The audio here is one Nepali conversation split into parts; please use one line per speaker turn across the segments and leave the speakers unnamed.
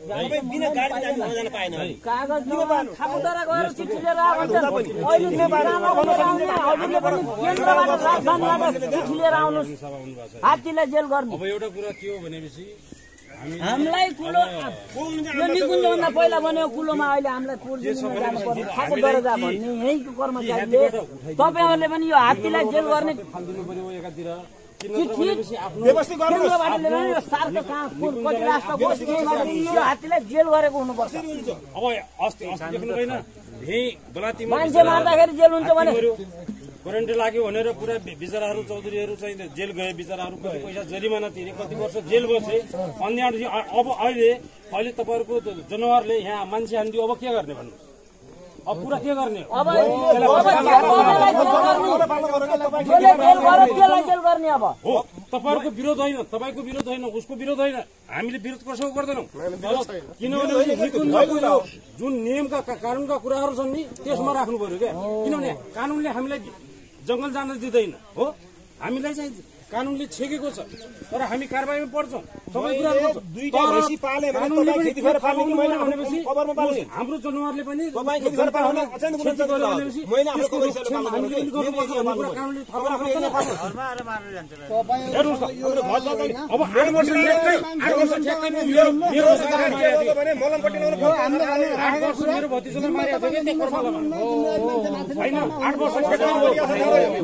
बिना गाडी हामी हुन जान पाएन
कागज खापुदरा गएर चिठी लिएर आउँछ अहिले नेपालमा हजुरले पनि केन्द्रबाट राजधानीबाट चिठी लिएर आउनुस् हात्तीलाई जेल गर्ने
अब एउटा कुरा के हो भनेपछि
हामीलाई कुलो यो निकुञ्जभन्दा पहिला बनेको कुलोमा अहिले हामीलाई पुर्जिनमा जानुपर्ने खापुदरा जा भन्ने यहीँको कर्मचारीले तपाईँहरूले पनि यो हात्तीलाई जेल गर्ने हात्तीलाई जेल गरेको हुनुपर्छ मान्छे मार्दाखेरि जेल हुन्छ भने
करेन्ट लाग्यो भनेर पुरा बिचराहरू चौधरीहरू चाहिँ जेल गए बिचराहरू कति पैसा जरिमाना तिरे कति वर्ष जेल बसे अन्य अब अहिले तपाईँहरूको जनावरले यहाँ मान्छे हान्दियो अब के गर्ने भन्नु अब पुरा के गर्ने
हो
तपाईँहरूको विरोध होइन तपाईँको विरोध होइन उसको विरोध होइन हामीले विरोध कसैको गर्दैनौँ किनभने जुन नियमका कानूनका कुराहरू छन् नि त्यसमा राख्नु पर्यो क्या किनभने कानूनले हामीलाई जंगल जान दिँदैन हो हामीलाई चाहिँ कानूनले छेकेको छ तर हामी कारबाहीमा पर्छौँ सबै हाम्रो जनावरले पनि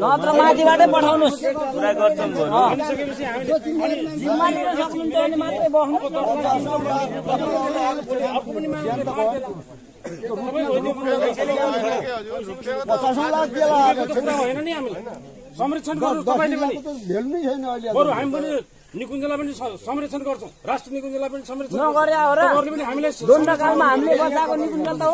नत्र माथिबाटै पठाउनुहोस्
भनिसकेपछि होइन नि हामीलाई संरक्षण गर्नु तपाईँले पनि बरु हामी पनि निकुञ्जलाई पनि संरक्षण गर्छौँ राष्ट्र निकुञ्जलाई पनि संरक्षण
नगरे हो र
हामीलाई
दण्डकालमा हामीले बचाएको निकुञ्जल त हो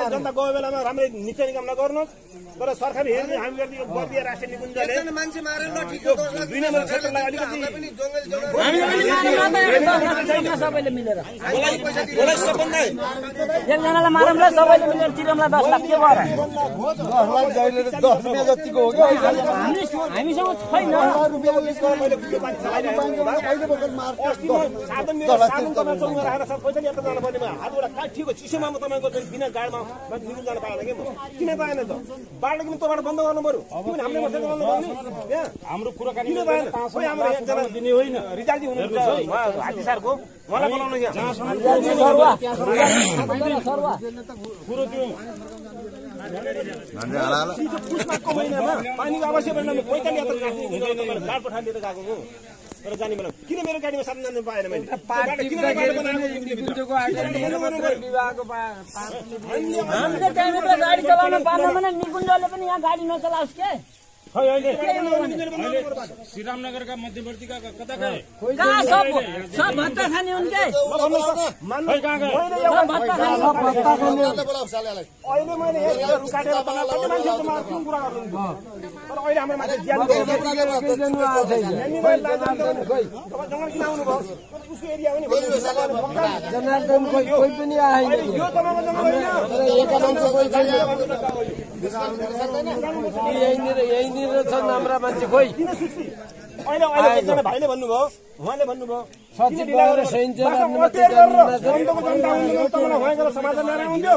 जनता गयो बेलामा राम्रै नीति निगम नगर्नुहोस् तर सरकारले हेर्ने हामी बर्दिया राष्ट्रिय निकुञ्जले मान्छे मारेर दुई नम्बर क्षेत्रलाई अलिकति
सबैले मिलेर एकजनालाई मारौँला सबैले मिलेर तिरौँला 10 लाख के भएर हामीसँग छैन
चिसोमा तपाईँको बिना गाडीमा निकुञ्ज जान पाएन कि किन पाएन त बाटो किन तपाईँबाट बन्द गर्नु पर्यो
हाम्रो कुराकानी
दिने होइन रिजालजी हुनुहुन्छ हाजी सरको उहाँलाई बोलाउनु पानीको आवश्यक छैन 45 यात्रा गाड पठाएर लिएर गएको हो तर जाने बेला किन मेरो गाडीमा साधन जानु पाएन मैले
हामीले त्यहाँभित्र गाडी चलाउन पाएन भने निकुञ्जले पनि यहाँ गाडी नचलाओस् के
श्रीरामनगरका मध्यवर्तीका कता गए
कहाँ सब भत्ता खाने उनके
अहिले मैले काटेर बनाएको मान्छेको मार्छु कुरा गर्नु तर अहिले हाम्रो मान्छे जङ्गल किन आउनु भयो उसको एरिया हो नि
जनार्दन कोही पनि आएन
यो तपाईँको जङ्गल
यहीँनिर छन् हाम्रा मान्छे खोइ
अहिले एकजना भाइले भन्नुभयो उहाँले भन्नुभयो समाधान हुन्थ्यो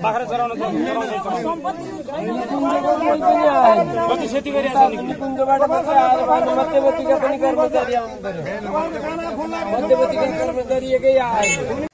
बाख्रा चराउन
मध्यवर्तीका पनि कर्मचारी आउनु पर्यो मध्यवर्तीका कर्मचारी एकै आए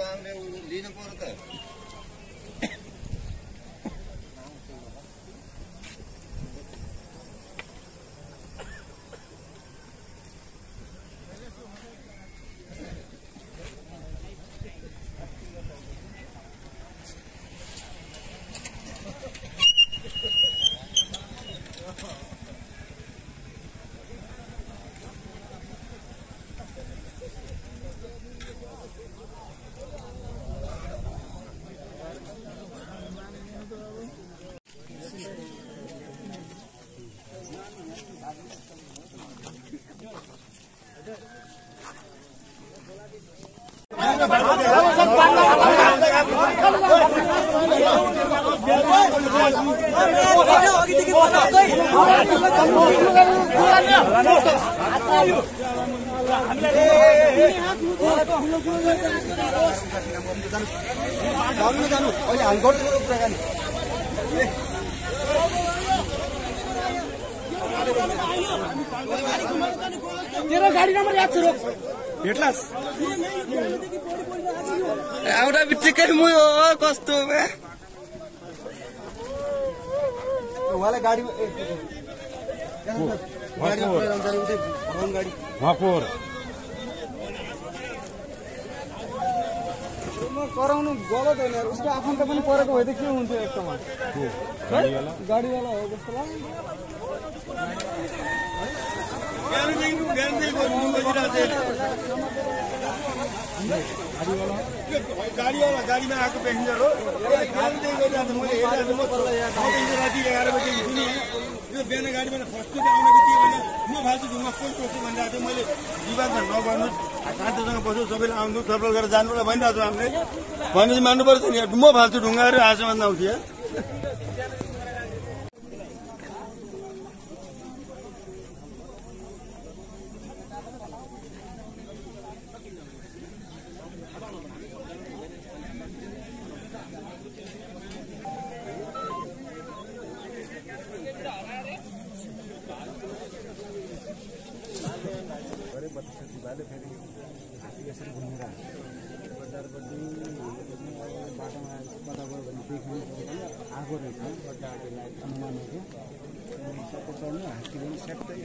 माग्ने लिनु पर्यो त
तेरो गाडी नम्बर याद छ रोक
भेट्लास एउटा बित्तिकै मुय हो कस्तो बे वाला गाडी
महापुर
कराउनु गलत होइन उसको आफन्त पनि परेको भए त के हुन्थ्यो एकदम गाडीवाला हो जस्तो लाग्यो
गाडीमा आएको पेसेन्जर हो राति 11 बजे यो बिहान गाडीमा फर्स्ट आउन बित्तिकै म फाल्तु ढुङ्गा कोही टोक्छु भनिरहेको थियो मैले विवाद नगर्नु शान्तिसँग बस्नु सबैले आउनु थपल गरेर जानुपर्छ भनिरहेको छु हामीले भनेपछि मान्नुपर्छ नि म फाल्तु ढुङ्गाहरू आजसम्म नआउँथ्यो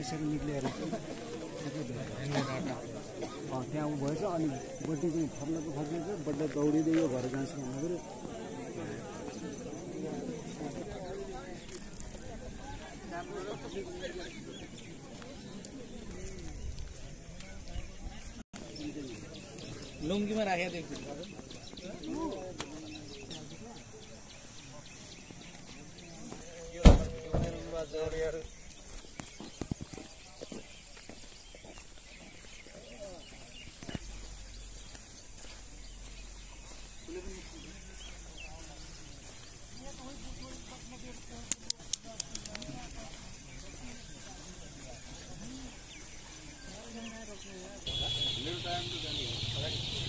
यसरी निक्लिएर त्यहाँ ऊ भएछ अनि बड्डी चाहिँ थप्नको फर्किन्छ बड्डा दौडिँदै यो घर जान्छ भन्दाखेरि लुङ्गीमा राखेको देख्छु
मेरो टाइम त जाने